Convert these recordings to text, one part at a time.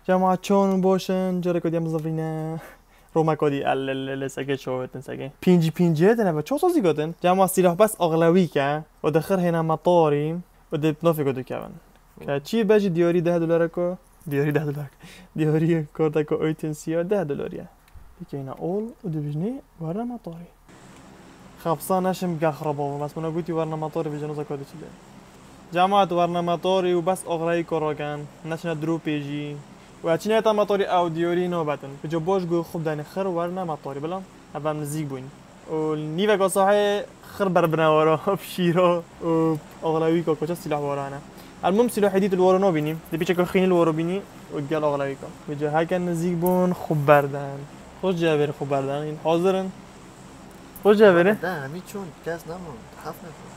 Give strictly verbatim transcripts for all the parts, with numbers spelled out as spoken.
Cemaat çon boşin, cereko diye mizirîne. Roma kodî el el el seke çovetin seke. Pinci pinci tene ve çoğu sozî gotin. Cemaat silah bes ağlawî ke. O de xir hêna matorî. O de nofê gotu kevin. Ke çi bejî diyarî deh dolar ko. Diyarî deh dolar. Diyarî korta ko oytin siya deh dolar ya. Peki yine ol o de bijni varna matorî. Xapsa neşim gel xirab bû. Bes min gotî werna matorê vêjeno zeka diçile. Cemaat werna matorê û bes oxrayî koroken. Neşine dropê jî. Û eçine eta matorê ew diyarî nobetin. Bico boş gu xub dene xir werna matorê bila. Ev em nizîk bûn. Û nîveka sahê xir berbine wara şîro û oxrayî ka koça silah warane. Elmum silahê dî tu li wara nabînî. Di piçeke xînî li wara bînî û gel oxrayî ka. Bico heke nizîk bûn xub berden. Xwe cevêr xwe berden. Hîn hazir in. Xwe cevêr e. Da hemî çûn, kes nema. Hef nefes.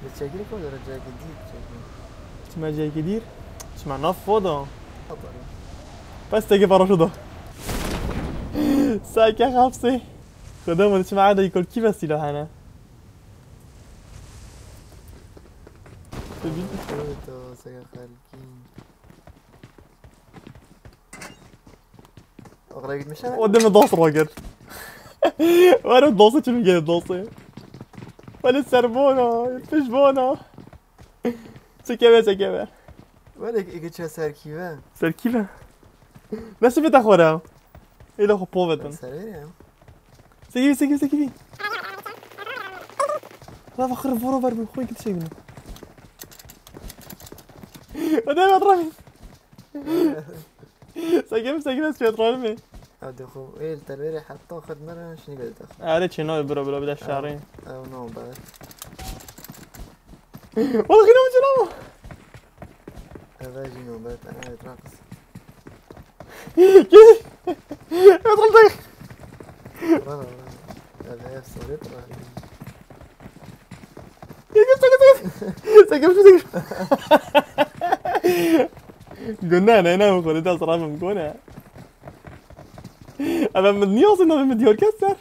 Li çekirê ko dere cayekî dîr çekirê. Çima cayekî dîr? Çima nav foda? Bes teke paraşuda. Sake hapsê. Xweda min çima erdekî kol kî ve sîlah hene? Tu bî- Xweda sake xelkî. Oraya gitmişler. O deme dans roger. Var o dansı çılım gene dansı. Wele serbona, pişbona. Çekeve çekeve. Wele geçe serkive. Serkive. Nasıl bir tahora? Öyle hopovetin. Server ya. Sekibi sekibi sekibi. La fakir voro var bu koy git şey bunu. O deme atramin. Sekim, sekim, ez petrolüm ê. Hadi xo, ê li terverê heta xir nere şinî bede xo. Erê çê nayê biro, biro bide şarê. Ew no be. Wala xîna min çê nama. Eve jî no be, tena etraf kis. Petrol tek. Rana, rana. Eve ev sarê rana. Çekil, çekil, çekil. Çekil, çekil. Gönne, ne, ne, bu konuda sıramım, gönne. Ama ben niye olsun, ben diyor keser.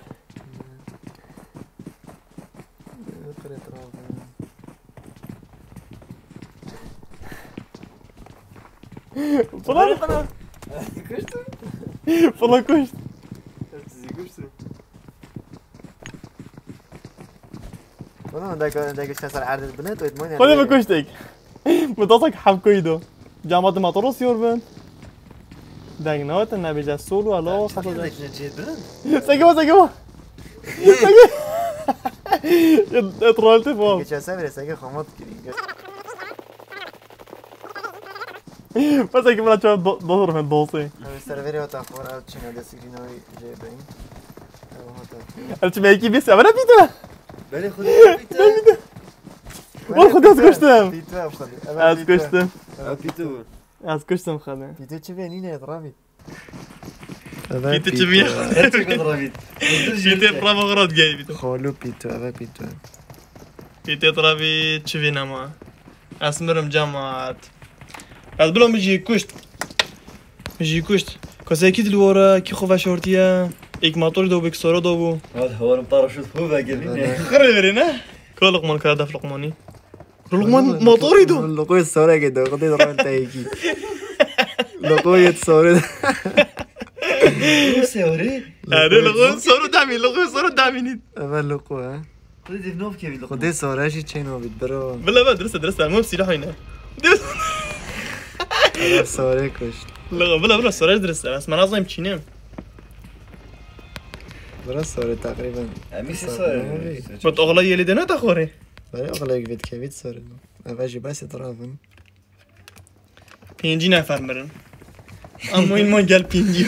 Falan. Kuştum. Falan kuş. Hepsi kuştum. Oğlum, da gö-, da göçen sar erdir bine, to etmoyne. Xwedê min kuştek. Min tasak hevkoyî do. Cama di matoro siyor bin. Deng ne wete ne bêje sol û alo xato. Çekil, çekil, çekil. Seke wa, seke wa. Seke. Ya, ya troll te bu. Geçen sefer seke xamat gireyim. Bas eke bana çav do-, do-, do-, dosi. Abi serveri o ta xor, al çin, hadi sikrin o. Jê beyî. Ew hate. Ev çi meyekî bîst, ev ne bîte? Belê xwedê bîte. Ne bîte? Wal xwedê ez kuştim. Pîte ev xwedê. Ev Ez pîte. kuştim. Ev pîte bû. Ez kuştim xwedê. Pîte çi vê nîne, Rabî? Pîte çi vî? Pîte. Her çi kod Rabî. Pîte prava xwe rat gey bîte. Xolu pîte, ev pîte. Pîte Rabî çi vî nema? Ez mirim cemaat. Ez bila min jî kuşt. Min jî kuşt. Kasekî dil wara, kî xwe veşortiye. Êk matorî do bû, êk sora do bû. Hadi, hewarim paraşüt hu ve gelin. Xirê verê ne? Ka Luqman ka def Luqmanî. Luqman motorî do. Luqoy sora ke do, xwedê ran teyekî. Luqoy yet sora. Sora. Erê, Luqoy sora demî, Luqoy sora demî nît. Eve Luqo, he. Xwedê dev nov kevî Luqman. Xwedê sora jî çê navît, bro. Bila be, dirist e, dirist e. Mum silah oyna. Eve sora kuşt. Bila, bila, bila, sora dirist e. Ez me nazayım çînim. Bira sore teqrîben. Em î sê sore. Bot oxla yelî de ne te xorê? Bere oxla yek vet kevît sore. Eve jî bes etrafin. Pêncî nefer mirin. Ama in man gel pêncî.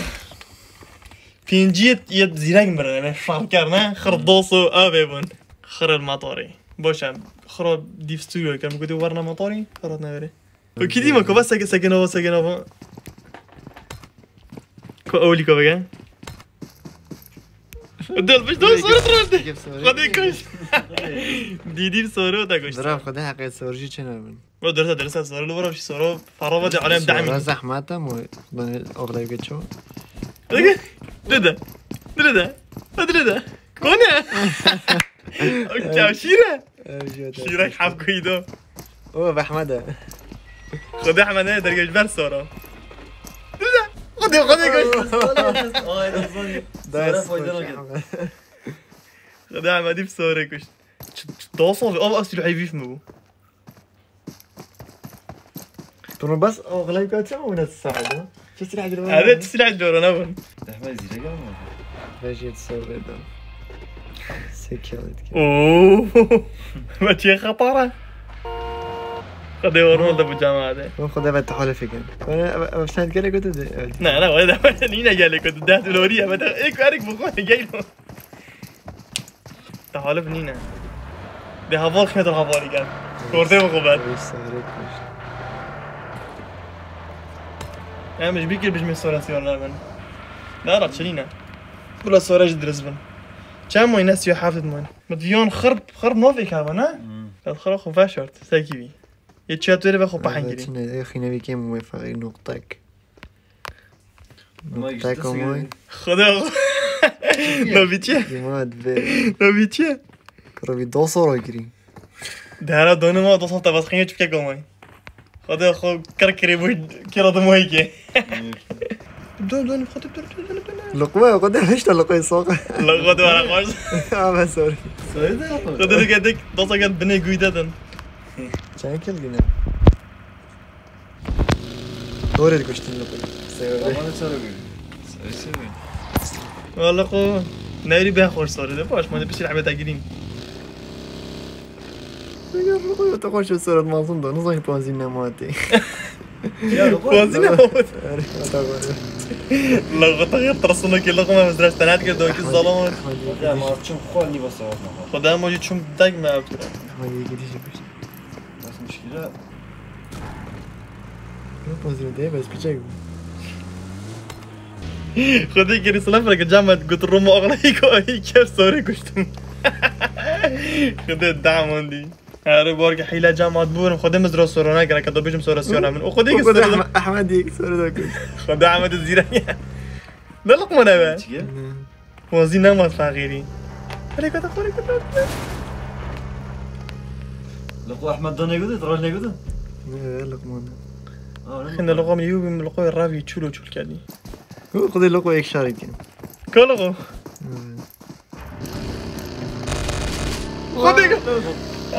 Pêncî yet, yet zîrek mirin. Eve şarker ne? Xir doso ev ê bun. Xir el matorî. Boş em. Xiro dîv stûyo kem. Gudi warna matorî. Xirot neveri. Ko kî dîma ko va seke seke nava seke nava. Ko ewlî ko vege. Del biş dal sore trolde. Xwedê kuş. Dîdî sore o da kuş. Bira xwedê heqê sor jî çi nabin. Bro derse derse sore lo bro sore. Fara va de alem dahmin. Sore zehmet ama ben oxlay geço. Dede. Dede. Dede. Dede. Kone. Çav şîre. Şîre hevkuydo. O Ahmede. Xwedê Ehmed ne dergej ber sora. Xwedê, Xwedê kuşt. Xwedê Ehmedî bi sora kuşt. Ç-, ç-, daha sonra, ama asıl hayvif mi bu? Bunu bas, o kolay kaçı mı oynat sahada? Çi silah girdi? Evet, silah girdi ona bun. Ehmed zile gelme. Vejiyet sor verdim. Sekiyor etki. Oo. Maçı xatara. Xwedê orman da bu cemaate. Ben Xwedê ve tahale fikir. Ben, ben, ben sen gerek ödedi. Ne, ne, öyle de, öyle de nîne gelek ödedi. Deh dolari ya, ben de ek, ek bu konu gel. Tehalif nîne. De haval xêtir havalî gel. Kordê mi xwe ber. Em ji bîkir bijmê sora siyar nebin. Ne ara çi nîne. Bila sora jî diriz bin. Çend moy ne siyar heft moy. Mit viyan xirb, xirb navê kava ne? Hmm. Ez xira xwe veşart. Sekî bî. Yê çiya tu êrê ve xwe pehengirî. Çi ne, ê xînevî kêm moy feqîr noktek. Ama işte noktek o moy. Xwedê. Navî çi ye? Navî çi ye? Kuro vî do sor o girî. Dehera donê ma do sor te bas xînê çipke komay. Xwedê xwe kir kirî bu kira de moy ke. Dön, dön, Xwedê, dön, dön, dön, dön. Luqwe, Xwedê, işte luqwe soq. Luqwe de ara xwar. Ama sorry. Sorry de yapma. Xwedê de geldik, do sor gel binê guyde dön. Çend kil gine? Dorê dikuştin li xwe. Seyirde. Ama ne çare bî? Seyirde. Wala xo, neyri ben xor sori de baş, ma de pişir hebe girîn. Seyir, xo, te xo şu sorat mazlum da, nizanî panzî nematê. Ya, xo. Panzî nematê. Erê, hata xo. La xo, te xir tirsino ki, la xo, me mizraş tenat kir, do ki zalim. Ya, ma çum xo, nî basa. Xo da ma çum dag me. Ahmet, iyi gidiş yapmış. Bas muşkila. Yok, pozisyon değil, bas bıçak bu. Xwedê kirî silav reke camet got Roma oxlay ko ay kev sorê kuştim. Xwedê damandî. Her borge hîla camat bûrim. Xwedê mizra sora nekira ke dobijim sora siyora min. O xwedê ki sora. Ahmed, Ahmed yek sora da kuş. Xwedê Ahmed zîra. Ne Luqman eve? Çike? Wazî nema feqîrî. Herêkata xwe rêkata. Li xwe Ehmed da negotî, roj negotî? Ne, ne, Luqman. Aa, ne Xinde Luqman? Luqman yû bî, Luqman ravî çûl û çûl kedî. Hu, xwedê Luqman yek şarî dikin. Ka Luqman? Evet. Xwedê ka.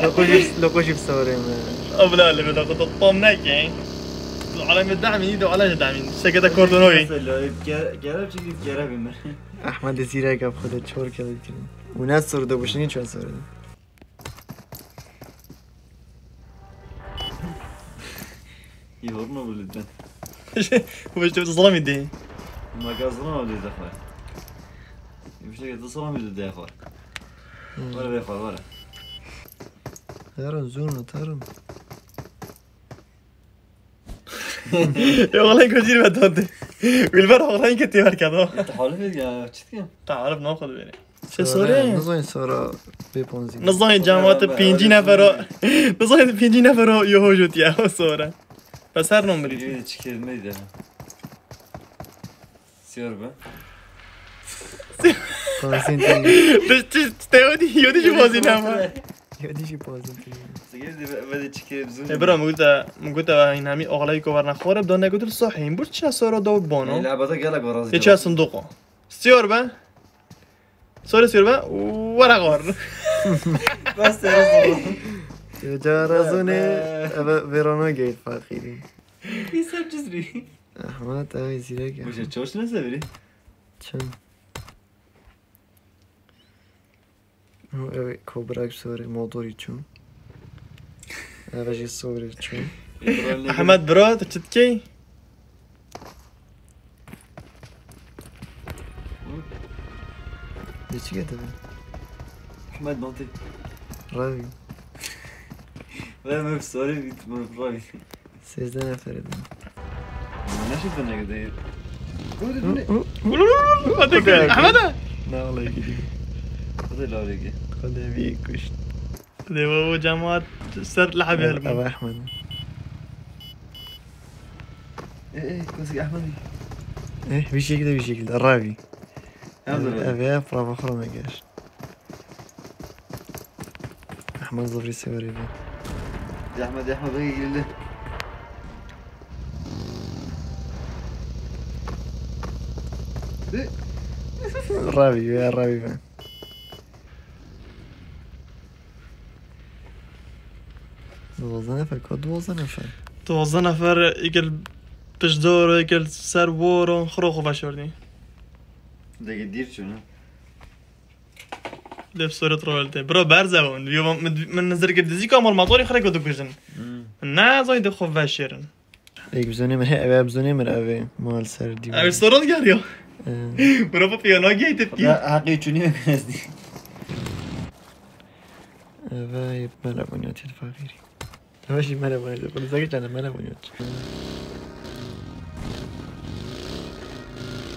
Luqman jî, Luqman jî bi sewrê me. Abla, li Luqman tam neke. Alemê dahmî, de alem dahmî. Sekete kordonoyî. Mesela, gere-, gere çekî gere bî me. Ehmedê zîrek ev xwedê çor kere kirin. Û ne sor de bişinî çend sor de. Yê horno bilî de. Bu işte zılamî de. Magazin o dedi xwe. Bu işte de zılamî de xwe. Hmm. Were be xwe, were. Herin zûn atarım. Ya oğlan gözünü be döndü. Wilber oğlan gitti merkez o. Tehalif ya, çitkin. Tehalif ne kadar veri. Şey sore. Nizanî sora bê ponzî. Nizanî cemaat pêncî nefer o. Nizanî pêncî nefer o yo hojo diye o sora. Bes her nom bilî. Yürü çıkıyor medya. Siyor be. Ponzî. Te yodî, yodî jî pozî nema. Yodî jî pozî. Sigir de ve de çıkıyor bizim. E bro, min gota, min gota, hîn hemî oxlayî ko verna xore, bi done gotil sohîn. Bur çiya sora do bono. E, labada gela goraz. E çiya sunduqo. Siyor be. Sore siyor be. Wara xor. Bas sere xor. Cara zone, eve verona gel fakiri. Bir sep cizri. Ahmet, ay zirek ya. Bu şey çoş ne sevri? Çın. Hu, evet, Kobra sorê, motorî çûn. Eve jî sorê çûn. Ehmed bro, tu çi dikey? Ne çi getirdin? Ehmed, bantê. Ravi. Ve me sorê bit, me ravi. Sêzdeh nefer edin. Neşe de ne kadar? Hadi gel. Ahmet ha. Ne olayı gidiyor? Hadi la oraya gel. Hadi bir kuş. Hadi baba cemaat sert la habi. Eve Ahmet. E, e, kusik Ahmet. E, bir şekilde, bir şekilde. Ravi. Eve, eve, bravo, xrona gel. Ehmed zafrî severê be. Ehmed, Ehmed, bê girî. Revî be, revî be. Duwazdeh nefer, ka duwazdeh nefer. Duwazdeh nefer, êkel piştdor, êkel ser wor, xiro xwe veşerdî. Degê dîr çûne. Lê bi soret rovelte. Bro, berze bûn. Yo, min, min nizir kir dizîka mor motorê xirek dikujin. Hmm. Ne, zayde xwe veşêrin. Êk bizonê min, ev, ev bizonê min, ev ê mal ser dîwar. Ev soret geriya. Ee. Bro, bu piyano gay tepki. Ya, hakkı üçünü mü kesti? Ev ê mele bunyatî fakirî. Ev jî mele bunyatî. Xwedî zagî çende mele bunyatî.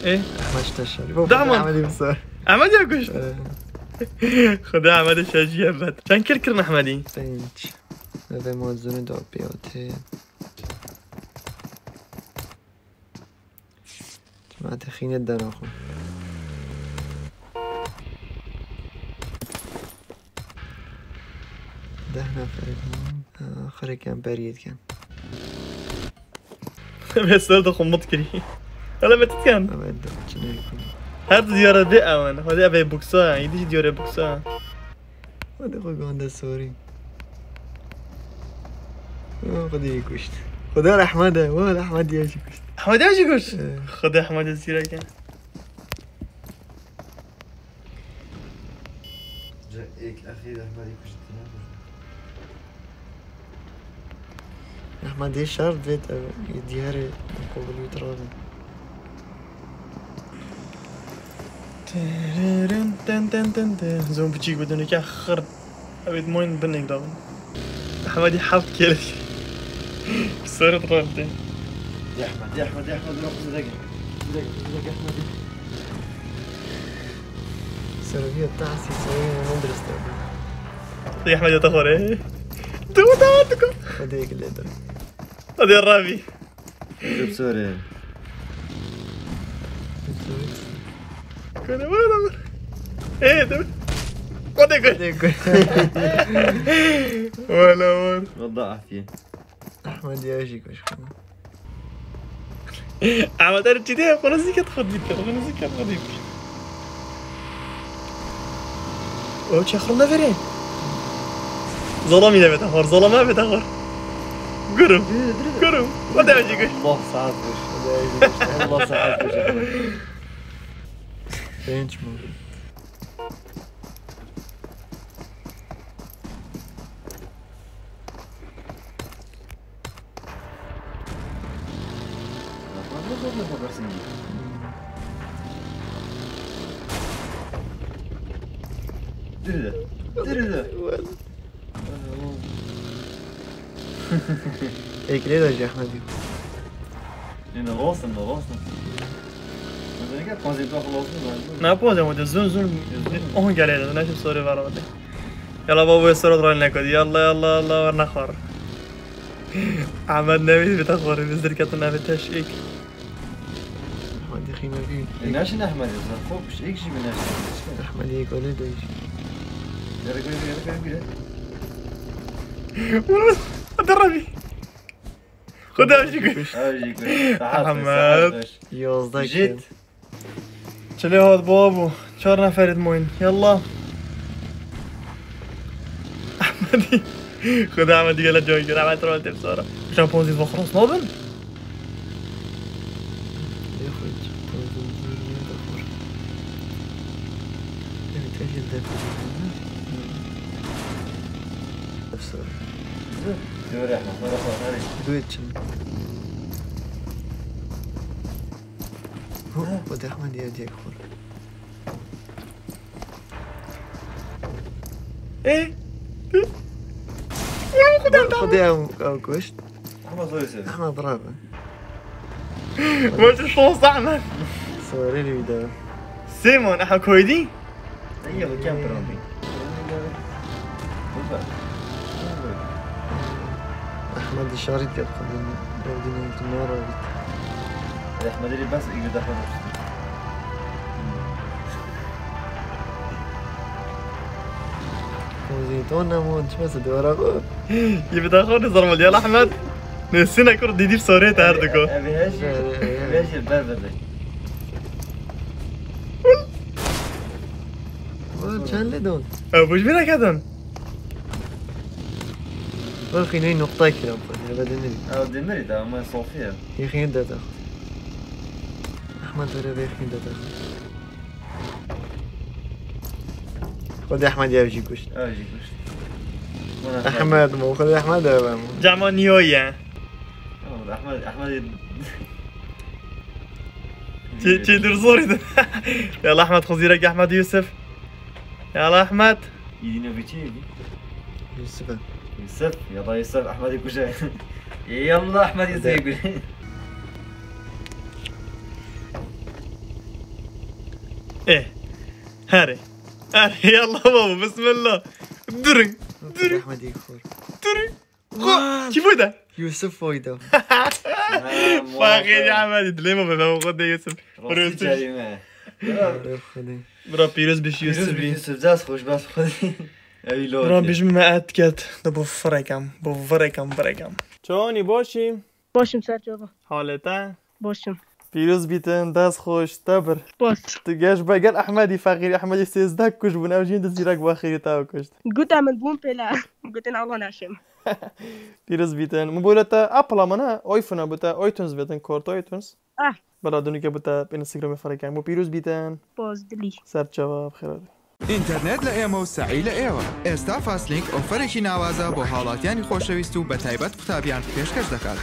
Ê? Ehmed işte şer. Bu Daman. Ahmet'i bir sor. Ahmet ya kuşt. Ee. Xwedê Ehmetê şer jî hebet. Çend kil kirin Ehmetî? Pênc. Ev ê mal zonê da piyatê. Cemaetê xînê dena xwe. Deh neferê tamam. Ha, xirek em beriyê dikin. Em ê ser de xwe mut kirî. Hele me titken. Evet, de çinê ku. Her di diyara de ewen. Hadi eve buksa. Yedi diyara buksa. Hadi xwe gande sorî. Xwedê yê kuşt. Xwedê rehmet e. Wala Ehmed ya jî kuşt. Ehmed ya jî kuşt? Ee. Xwedê Ehmed zîrek e. Êk exîr Ehmedî kuşt. Ehmedê şer divêt ev diyarê qobulî dirabin. Tiririn, ten, ten, ten, ten. Zon piçîk bidin ke xir. Ew ê moyn binêk dabin. Ehmedî heft kêlek. Seret revdê. Ya Ehmed, ya Ehmed, ya Ehmed, bırak bizi de gel. Bizi de gel, bizi de gel, Ehmedî. Seroviya tasî, seroviya min dirist e. Ya Ehmed ya te xore. Tu, tu, tu. Hadi gel de. Hadi ravi. Zip sore. Kone wala. Ê, dur. Kone kone. Hadi gel. Wala wala. Valla afiye. Ahmed ya jî koş. Ahmed her çi diye, xwe nizîk et xwe dît, xwe nizîk et xwe dît. O çaxir ne verê? Zalamî ne bete xor, zalama bete xor. Gurum. Gurum. O da önce gör. Allah saat ver. Allah saat ver. Genç mi? Lan ne zor ne kadar sen git. Diri de. Diri de. Ekle de zahmet yok. Ne olsun, ne olsun. Ne olsun. Ne yapacağım o da zun zun. Zun. On gel elden, ne sorry var orada. Yalla baba, ê sora rol nekod. Yalla, yalla, yalla, wer nexwar. Ahmet nevî bita xwar, bizdir ketin navê teşik. Ahmet xînevî. E, naşin Ahmet, zan xop, êk jî bi naşin. Ahmet êk olê de jî. Yere göre, yere göre, göre. Hadi Rabî. Xuda şükür. Ev jî ku. Saet beş, Ahmet. Saet beş. Yozdeh Jit. Çilê hat bû, bû. Çar neferê dimoyin. Yalla. Ahmedî. Xuda Ahmedî gele can kir. Ahmed rol tep sara. Şan ponzî va xros nabin. Lê xwe çi ponzî ne de xor. Ê, te jî def. Efsane. Göre, bana bak, hadi. Duet çin. Hu, bu dehman diye diye xor. Ê? Xuda, Xuda ew, ew kuşt. Ama zor ise. Ama bravo. Wajê şoz zahmet. Sorry bir daha. Simon, aha koydu. Eyvallah, kem problem. Ahmed işaret yap. Evdin evdin ne ara git. Ahmed Ali bas iyi daha. Pozîton ne mon çi mesela duvara xwe. Yê bi daxo ne zarmal ya Ahmed. Ne sine kur dîdî sorê te her diko. Ev her şey, ev her şey bervedi. Çend lê don? Ew boş bir kadın. Bak yine noktayı kiram koy. Eve döneri. Ew demir de ama Sofya. Yıkayın da da. Ahmet öyle bir yıkayın da da. Xwedê Ehmed ya jî kuşt. Ew jî kuşt. Ehmed, mo xwedê Ehmed ev em. Cama niyo ye. Ehmed, Ehmed. Çê, çê dur zor idi. Yalla Ehmed, xwezîrek Ehmed Yusuf. Yalla Ehmed. Yine bir şey. Yusuf. Yusuf, ya da Yusuf, Ehmed'i kuşa. Yalla Ehmed Yusuf'u kuşa. Eh. Herê. Herê, yalla baba, bismillah. Durun. Durun. Ahmet iyi xor. Durun. Xo, çi boyda? Yusuf boyda. Fakir Ahmet, dilê mi be, xo de Yusuf. Rastî cerîme. Bira pîroz biş Yusuf. Pîroz biş Yusuf, dest xweş, bes xwedî. Evî lo. Bira biş me et ket, de bu firekam, bu firekam, firekam. Çoni boşî? Boşum ser çava. Halê te? Boşum. Pîroz bîtin, dest xweş, te bir. Baş. Tu geş be, gel Ehmedî Feqîrî, Ehmedî sêzdeh kuj bûn, ew jî di zîrek Feqîrî te kuşt. Guta min bûn pêle. Gutin Allah neşim. Pîroz bîtin. Min bû te Apple-a min e, iPhone-a bû te, iTunes bîtin, kort iTunes. Ah. Bela dunike bû te Instagram-ê ferekan. Bû pîroz bîtin. Boz dilî. Ser çava, bi xêr hatî. ئینتەرنێت لە ئێمە و سەعی لە ئێوە. ئێستا فاستلینک ئۆفەرێکی ناوازە بۆ هاوڵاتیانی خۆشەویست و بە تایبەت قوتابیان پێشکەش دەکات.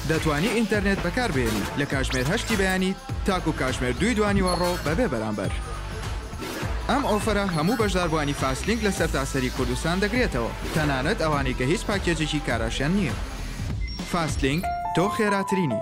دەتوانی ئینتەرنێت بەکاربێنی لە کاژمێر هەشتی بەیانی تاکو کاژمێر دووی دوانیوەڕۆ بەبێ بەرامبەر. ئەم ئۆفەرە هەموو بەشداربووانی فاستلینک لە سەرتاسەری کوردستان دەگرێتەوە، تەنانەت ئەوانەی کە هیچ پاکێجێکی کاراشیان نییە. فاستلینک، تۆ خێراترینی.